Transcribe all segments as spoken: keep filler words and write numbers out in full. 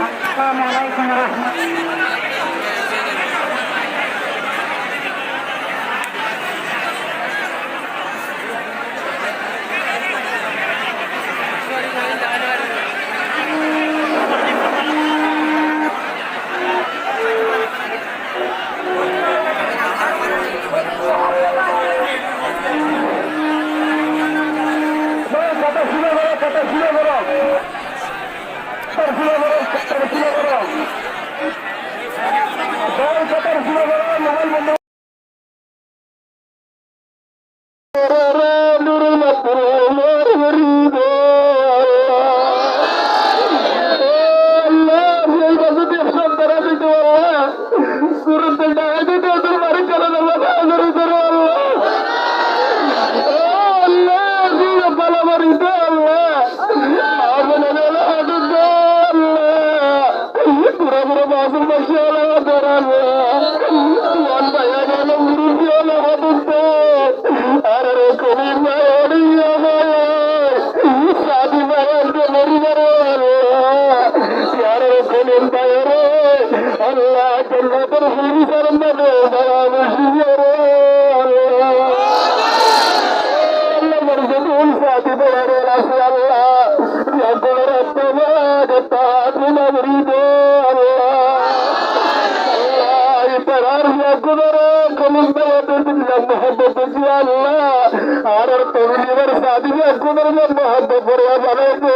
Assalamu alaikum warahmatullahi. Bura bura masum bacca ókkol ador Allah. Juwan bái bála murubbi ókkol ador Allah. Añárar Kolim bái ókkol ador Allah. Sáñti bái ókkol ador Allah. Añárar Kolim bái ókkol ador Allah. Jannator firdausor maze jaga nasibi goró Allah. Allah, mor zedún sáñti bái ókkol asé Allah. Beggúnor attá mor attá duna murid Allah. Allah, itarár beggúnor Kolim báiyor dilla muhabbot goijjé Allah. Añárar family bar sáñti beggúnor muhabbot gorí banai de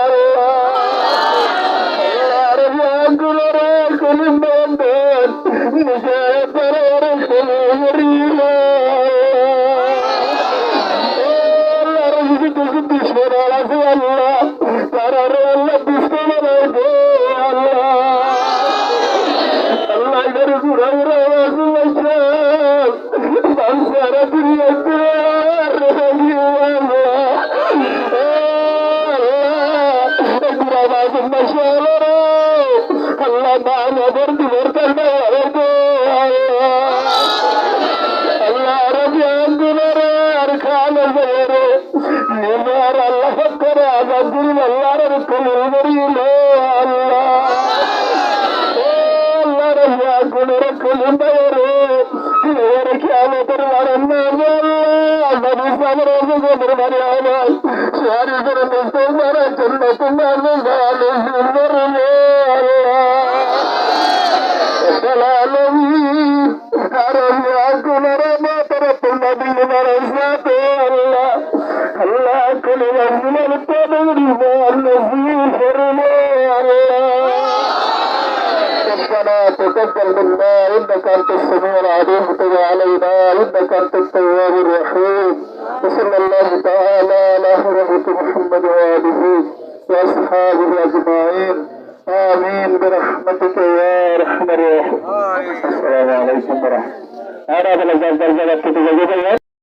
Allah. Allah, añárar beggúnor Kolim báiyor nizor báiyor Kolim gorí Allah. Allah, añárar kissú kissú ducmon asé Allah. Tarare Allah dustó banai de Allah. Allah, ibare gura gura masum bacca. Bamsara duniyat ar regi Allah. Allah, gura masum bacca ókkol re. Allah, ma bafore dibor thalda banai de Allah. Allah, añárar beggúnore ar kale bafore Nizor Allah fakkore azad gorí Allah, añárar Kolim gorí lo Allah. Ó Allah, añárar beggúnor Kolim báiyor, añárar kiyamotor maidane Allah, Nobi Sallallahu Alaihi Wasallam bari abar, suwari gorí Mustafa Jannatul Firdaus Allah. Rabbal alamin. Añárar beggúnor motorot Nobi Muhammad Allah. Allah, Kolim báiyor tabligh nasib formo Allah. ربنا تقبل منا إنك أنت السميع العليم وتب علينا إنك أنت التواب الرحيم. وصلى الله تعالى على حضرة محمد وآله وأصحابه أجمعين. آمين برحمتك يا أرحم الراحمين. السلام عليكم ورحمة الله.